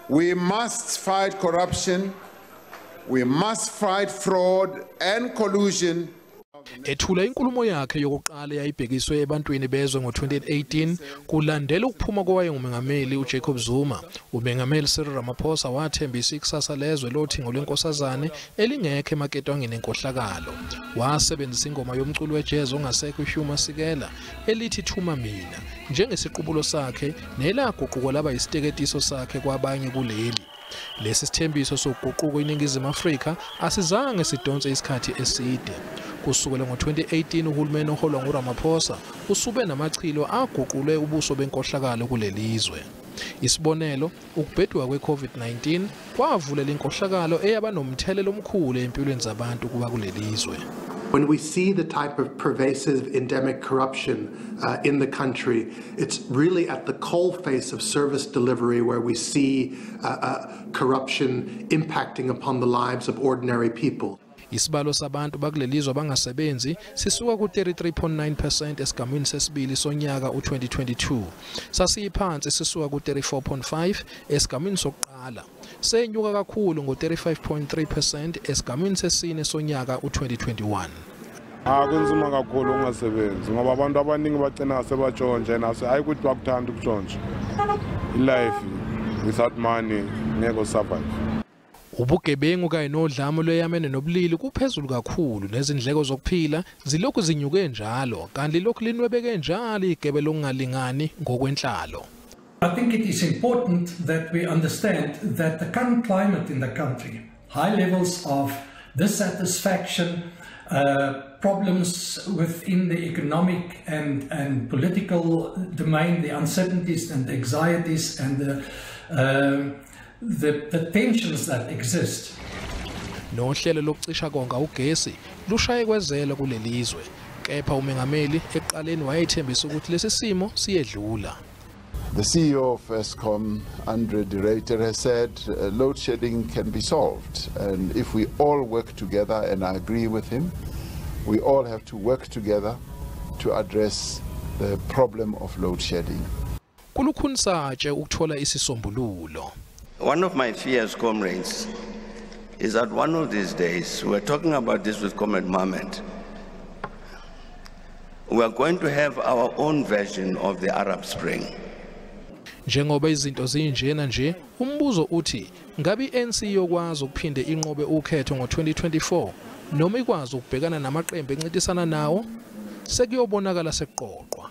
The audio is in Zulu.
We must fight corruption. We must fight fraud and collusion. Ethula inkulumo yakhe yokuqala yayibhekiswe ebantwini bezwe ngo-2018 kulandela ukuphuma kowayengumengameli uJacob Zuma. Umengameli Cyril Ramaphosa wathembisa ikusasa lezwe lothingo lwenkosazane elingekho emaketwangeni enkohlakalo. Wasebenzisa ingoma yomculo wejazz ongasekho uHugh Masekela elithi Thuma Mina njengesiqubulo sakhe nelaguquko laba isiteketiso sakhe kwabanye kuleli. Lesi sithembiso sokuguquka iNingizimu Afrika asizange sidonse isikhathi eside. Kusukela ngo-2018 uhulumeni oholwa nguRamaphosa usube namachilo aguqule ubuso benkohlakalo kulelizwe. Isibonelo, ukubheduka kwe-COVID-19 kwavulela inkohlakalo eyaba nomthelela omkhulu empilweni zabantu kuba kulelizwe. When we see the type of pervasive endemic corruption in the country, it's really at the coalface of service delivery where we see corruption impacting upon the lives of ordinary people. Isibalo sabantu bakulelizwe abangasebenzi sisuka ku-33.9% esigamwini sesibili sonyaka u-2022. Sasiyiphansi sisuka ku-34.5 esigamwini sokuqala. Senyuka kakhulu ngo-35.3% esigamwini sesine sonyaka u-2021. Kunzima kakhulu ungasebenzi ngoba abantu abaningi bagcina sebatshontsha naso hayi ukuthi bakuthanda ukutshontsha. I-life without money ngeke survive. Ubugebengu kanye nodlame lweyamene nobulili kuphezulu kakhulu nezindleko zokuphila zilokhu zinyuke njalo kanti lokhu linwebeke njalo igebe lokungalingani ngokwenhlalo. I think it is important that we understand that the current climate in the country, high levels of dissatisfaction, problems within the economic and political domain, the uncertainties and the anxieties and the tensions that exist. Nohlelo lokucisha konga ugesi lushaye kwezela kulelizwe. Kepha umengameli ekuqaleni wayethembisa ukuthi lesi simo siyedlula. The CEO of Eskom, Andre de Ruyter, has said load shedding can be solved, and if we all work together, and I agree with him, we all have to work together to address the problem of load shedding. Kulukhuni satshe ukuthola isisombululo. One of my fears, comrades, is that one of these days, we're talking about this with Comrade Mohammed, we are going to have our own version of the Arab Spring. Njengoba izinto zinjena nje, umbuzo uthi ngabe i-ANC iyokwazi ukuphinde inqobe ukhetho ngo-2024 noma ikwazi ukubhekana namaqembu encintisana nawo? Sekuyobonakala sekuqoqwa.